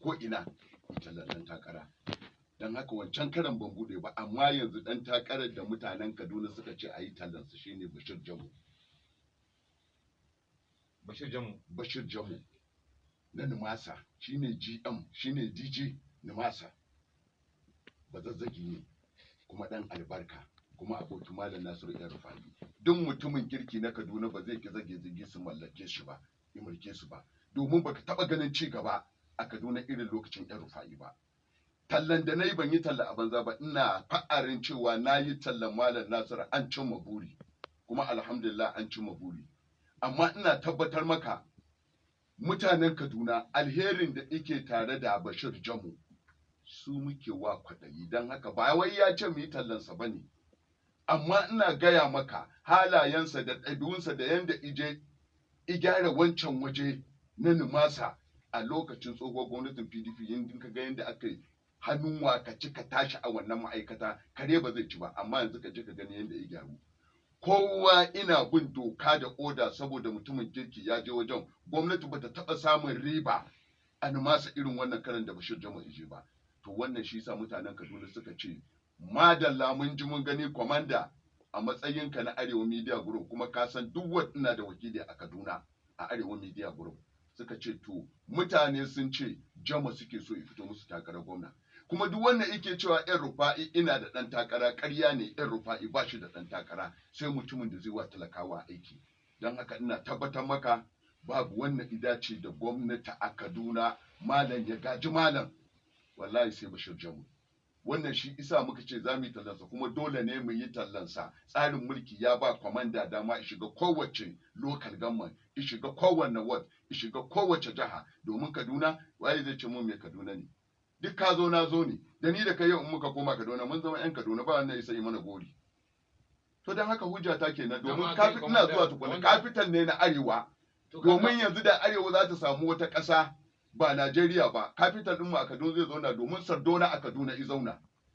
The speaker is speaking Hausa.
ko ina tallan ɗan takara. Don haka wancan karan ban bude ba, amma yanzu ɗan takarar da mutanen Kaduna suka ce a yi tallansa shine Bashir Jamu. Bashir Jamu. Bashir Jamu na Nimasa, shine GM, shine DJ Nimasa. Bazazzagi ne kuma ɗan albarka, kuma abokin Malam Nasiru El Rufai. Duk mutumin kirki na Kaduna ba zai ki zage zage su mallake shi ba, ya mulke su ba, domin baka taba ganin ci gaba a Kaduna irin lokacin El Rufai ba. Tallan da nayi, ban yi talla a banza ba. Ina fa'arin cewa na yi tallan Malam Nasiru an cimma buri, kuma alhamdulillah an cimma buri. Amma ina tabbatar maka, mutanen Kaduna, alherin da ike tare da Bashir Jamu su muke wa kwaɗayi. Don haka ba wai ya ce mu yi tallansa ba ne, amma ina gaya maka halayensa da ɗabi'unsa da yanda ije i gyara wancan waje na Nimasa a lokacin tsohuwar gwamnatin PDP. Yin ka ga yanda aka yi hannun waka ci ka tashi a wannan ma'aikata, kare ba zai ci ba. Amma yanzu ka je ka gani yanda ya gyaru, kowa ina bin doka da oda saboda mutumin kirki ya je wajen. Gwamnati bata taɓa samun riba a Nimasa irin wannan karan da Bashir Jama ije ba. To wannan shi yasa mutanen Kaduna suka ce madalla, mun ji mun gani. Kwamanda, a matsayinka na Arewa Media Group, kuma ka san duk ina da wakili a Kaduna a Arewa Media Group, suka ce to mutane sun ce Jama suke so ya fito musu takarar gwamna. Kuma duk wanda yake cewa yan Rufa'i ina da ɗan takara, ƙarya ne. Yan Rufa'i ba shi da ɗan takara sai mutumin da zai wa talakawa aiki. Don haka ina tabbatar maka, babu wannan idace da gwamnati a Kaduna, malam ya gaji malam, wallahi sai Bashir Jamu. Wannan shi isa muka ce za mu yi tallansa, kuma dole ne mu yi tallansa. Tsarin mulki ya ba kwamanda dama ya shiga kowace local government, ya shiga kowanne ward, ya shiga kowace jiha. Domin Kaduna, waye zai ce mu mai Kaduna ne? Duk ka zo na zo ne, da ni da kai yau in muka koma Kaduna mun zama yan Kaduna, ba wannan ya yi mana gori. To don haka hujja ta kenan, domin Dama kai ina zuwa tukuna, capital ne na arewa. To kaga- Domin yanzu da arewa za ta samu wata ƙasa ba Najeriya ba, capital ɗinmu a Kaduna zai zauna, domin Sardauna a Kaduna i zauna.